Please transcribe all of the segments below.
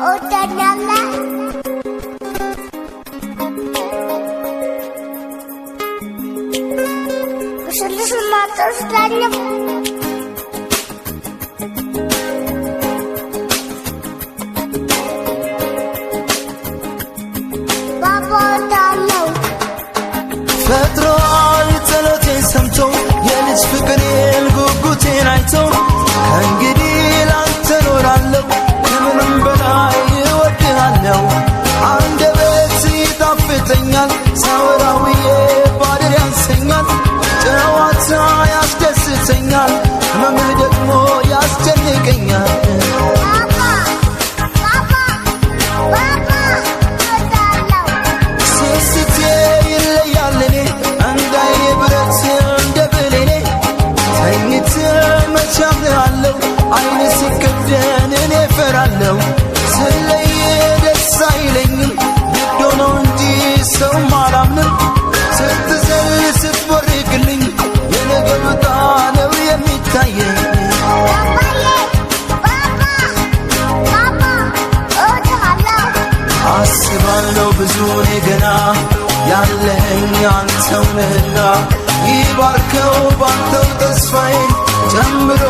እወደኛለህ? ስልስማ አትወስደኝም? ባባ እወድሃለሁ። ፈጥሯል ጸሎቴን ሰምቶ፣ የልጅ ፍቅሬን ጉጉቴን አይቶ። ከእንግዲህ ላንተ እኖራለሁ፣ ከምንም በላይ እወድሃለሁ። አንደበት ይጣፍጠኛል፣ ሳወራውዬ ባድር ያንሰኛል። ጨዋታ ያስደስተኛል፣ ህመምህ ደግሞ ያስጨንቀኛል። ባባ፣ ባባ፣ ባባ እወድሃለሁ። ስስቴ ይለያል እኔ እንዳይኔ ብረት እንደ ብሌኔ። ተኝተ መች አምንሃለሁ? አይን ሲከደን እኔ እፈራለሁ። ስለየ ደስ አይለኝም፣ ግድ ሆኖ እንጂ ሰውም አላምንም። ስትዘል ስትቦርቅልኝ የነገ ዕጣ ነው የሚታየኝ። ባባዬ፣ ባባ፣ ባባ እወድሃለሁ። አስባለሁ ብዙ እኔ ገና ያለኸኝ አንተው ነህና፣ ይባርከው ባንተው ተስፋዬን፣ ጨምሮ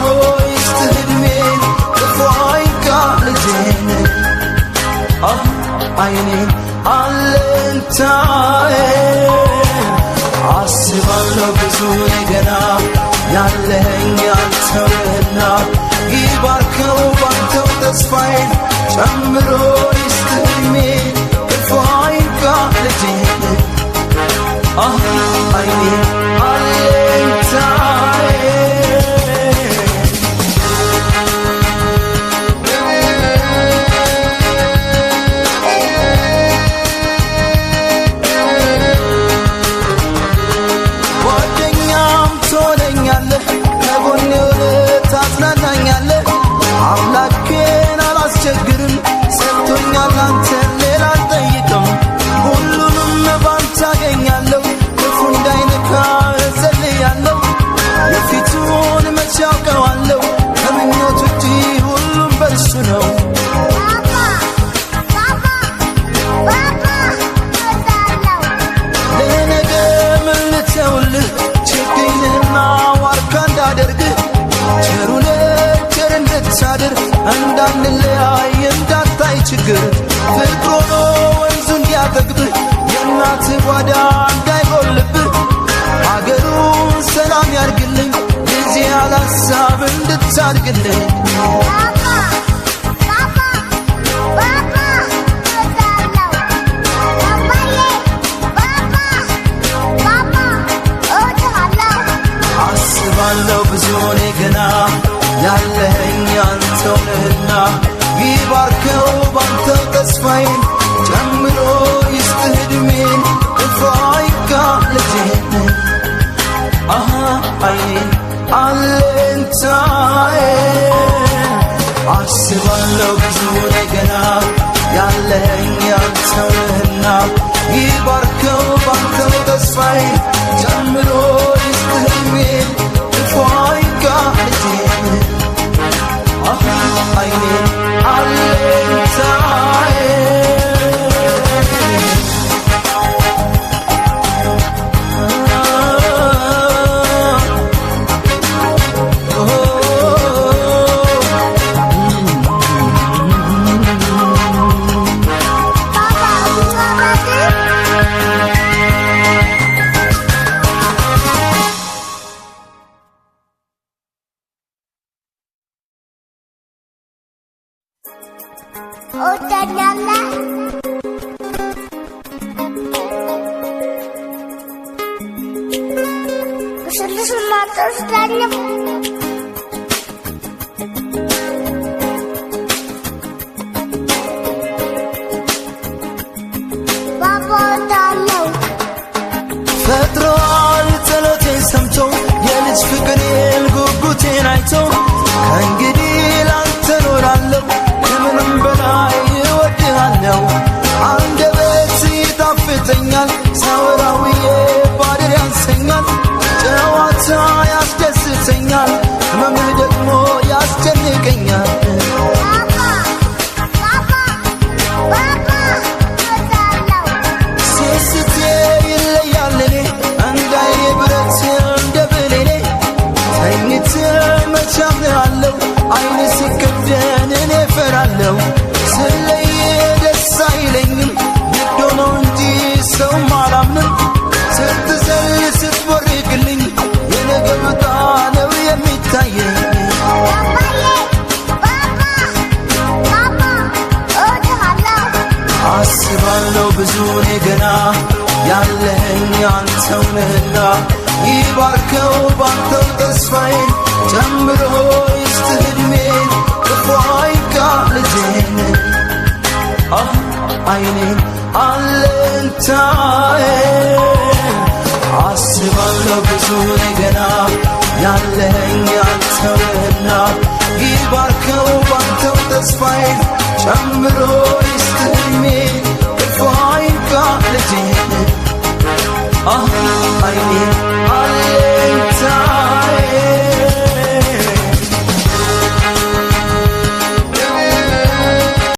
ይስጥህ ዕድሜን፣ ክፉ አይንካ ልጄን። አህ አይኔን አለኝታዬን። አስባለሁ ብዙ እኔ ገና ያለኸኝ አንተው ነህና፣ ይባርከው ባንተው ተስፋዬን፣ ጨምሮ ይስጥህ ዕድሜን፣ ክፉ አይንካ ልጄን። አህ አይኔን አለኝታዬን። ጓደኛም ትሆነኛለህ፣ ከጎኔ ሆነህ ታጽናናኛለህ። አምላኬን አላስቸግርም፣ ሰጥቶኛል አንተን ሌላ አልጠይቅም። ሁሉንም ባንተ አገኛለሁ፣ ክፉ እንዳይነካ እጸልያለሁ። የፊቱን መቼ አውቀዋለሁ? ከምኞት ውጪ ሁሉም በእርሱ ነው። ባባ፣ ባባ፣ ባባ እወድሃለሁ። ለነገ ምን ልተውልህ? ችግኝህና ዋርካ እንዳደርግህ፣ ቸሩነ ቸር እንድታድር፣ እንዳንለያይ እንዳታይ ችግር፣ ፍቅር ሆኖ ወንዙ እንዲያጠግብህ፣ የእናት ጓዳ እንዳይጎልብህ። አገሩን ሰላም ያርግልኝ ጊዜ ያላሳብ እንድታድግልኝ። ባባ፣ ባባ፣ ባባ እወድሃለሁ። ባባዬ፣ ባባ፣ ባባ እወድሃለሁ። አስባለሁ ብዙ እኔ ገና ያለኸኝ አንተው ነህና፣ ይባርከው ባንተው ተስፋዬን፣ ጨምሮ ይስጥህ ዕድሜን፣ ክፉ አይንካ ልጄን። አሃ አይኔን አለኝታዬን። አስባለሁ ብዙ እኔ ገና ያለኸኝ አንተው ነህና፣ ይባርከው ባንተው ተስፋዬን፣ ጨምሮ ይስጥህ ዕድሜን፣ ክፉ አይንካ ልጄን። አሃ አይኔን አለኝታዬን። ባባ እንጫወት? እወደኛለህ? ስልስማ አትወስደኝም? ባባ እወድሃለሁ። ፈጥሯል ጸሎቴን ሰምቶ፣ የልጅ ፍቅሬን ጉጉቴን አይቶ። ከእንግዲህ ላንተ እኖራለሁ፣ ከምንም በላይ እወድሃለሁ። አንደበት ይጣፍጠኛል፣ ሳወራውዬ ባድር ያንሰኛል። ጨዋታ ያስደስተኛል፣ ህመምህ ደግሞ ያስጨንቀኛል። ባባ፣ አይን ሲከደን እኔ እፈራለሁ። ስለየ ደስ አይለኝም ግድ ሆኖ እንጂ ሰውም አላምንም። ስትዘል ስትቦርቅልኝ የነገ ዕጣ ነው የሚታየኝ። አባዬ፣ ባባ፣ ባባ፣ እወድሃለሁ። አስባለሁ ብዙ እኔ ገና ያለኸኝ አንተው ነህና ይባርከው ባንተው ተስፋዬን ጨምሮ ይስጥህ ዕድሜን ክፉ አይንካ ልጄን አይኔን አለኝታዬን። አስባለሁ ብዙ እኔ ገና ያለኸኝ አንተው ነህና ይባርከው ባንተው ተስፋዬን ጨምሮ ይስጥህ ዕድሜን ክፉ አይንካ ልጄን አይኔን።